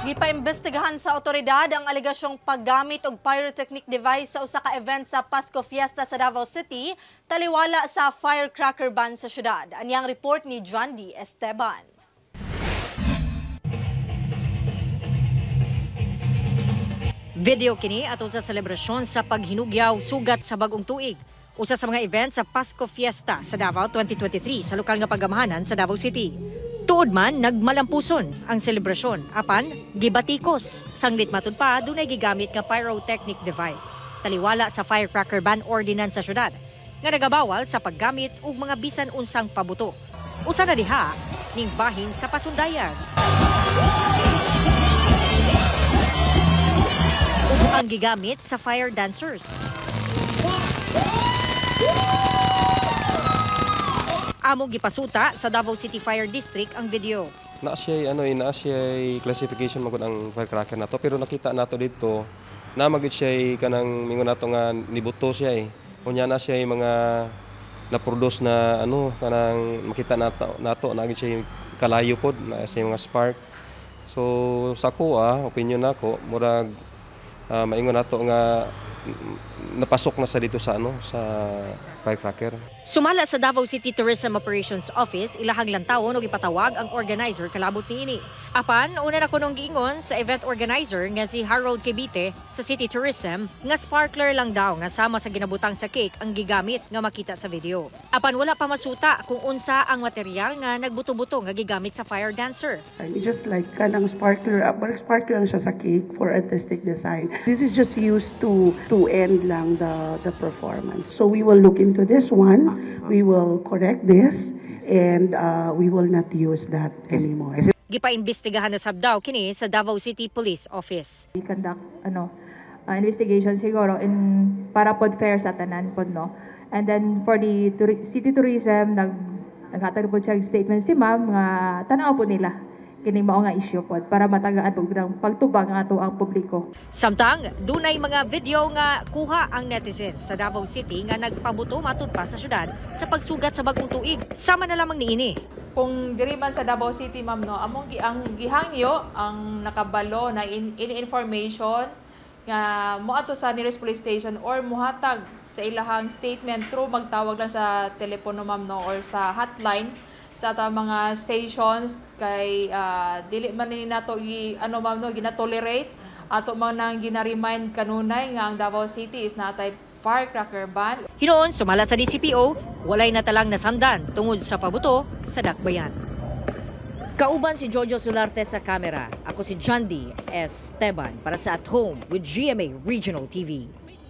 Gipaimbestigahan sa otoridad ang alegasyong paggamit og pyrotechnic device sa usa ka event sa Pasko Fiesta sa Davao City, taliwala sa firecracker ban sa syudad. Aniyang report ni John D. Esteban. Video kini atol sa selebrasyon sa paghinugyaw sugat sa bagong tuig. Usa sa mga event sa Pasko Fiesta sa Davao 2023 sa lokal nga paggamahanan sa Davao City. Tuod man, nagmalampuson ang selebrasyon apan gibatikos. Sanglit matud pa, dunay gigamit nga pyrotechnic device. Taliwala sa firecracker ban ordinance sa syudad nga nagabawal sa paggamit og mga bisan unsang pabuto. Usa na diha ning bahin sa pasundayag. Ug ang gigamit sa fire dancers. Amo gipasuta sa Davao City Fire District ang video. Naa siya ano naa siya classification magud ang firecracker nato, pero nakita nato dito na magud siya kanang mingon nato nga nibuto siya eh. Unya na siya mga na-produce na ano kanang makita nato na gid siya kalayo pod na siya mga spark. So sa ko opinion nako murag maingon nato nga napasok na sa dito sa ano sa firecracker. Sumala sa Davao City Tourism Operations Office, ilahang lantawon og ipatawag ang organizer kalabot niini. Apan una na kunong giingon sa event organizer nga si Harold Quebite sa City Tourism nga sparkler lang daw nga sama sa ginabutang sa cake ang gigamit nga makita sa video. Apan wala pa masuta kung unsa ang material nga nagbuto-buto nga gigamit sa fire dancer. It's just like kanang sparkler, sparkler lang siya sa cake for artistic design. This is just used to end lang the performance. So we will look into this one. We will correct this and we will not use that anymore. Gipaimbestigahan na sab daw kini sa Davao City Police Office. We conduct investigation siguro in para pod fair sa tanan pod, no. And then for the city tourism naghatag pod siya statement si ma'am nga tan-aw pod nila kini mao nga issue pod para matagaan pod ng pagtubang ato ang publiko. Samtang dunay mga video nga kuha ang netizens sa Davao City nga nagpabuto matud pa sa syudad sa pagsugat sa bagong tuig. Sama na lamang niini. Kung diri man sa Davao City ma'am no, among ang gihangyo ang nakabalo na in information nga moadto sa nearest police station or muhatag sa ilahang statement through magtawag lang sa telepono ma'am no or sa hotline sa ta mga stations kay dili man ni nato ma'am no gina-tolerate ato man nang gina-remind kanunay nga ang Davao City is natay firecracker ban. Hinuon sumala sa DCPO, walay natalang nasamdan tungod sa pabuto sa dakbayan. Kauban si Jojo Solarte sa kamera. Ako si John D. Esteban para sa At Home with GMA Regional TV.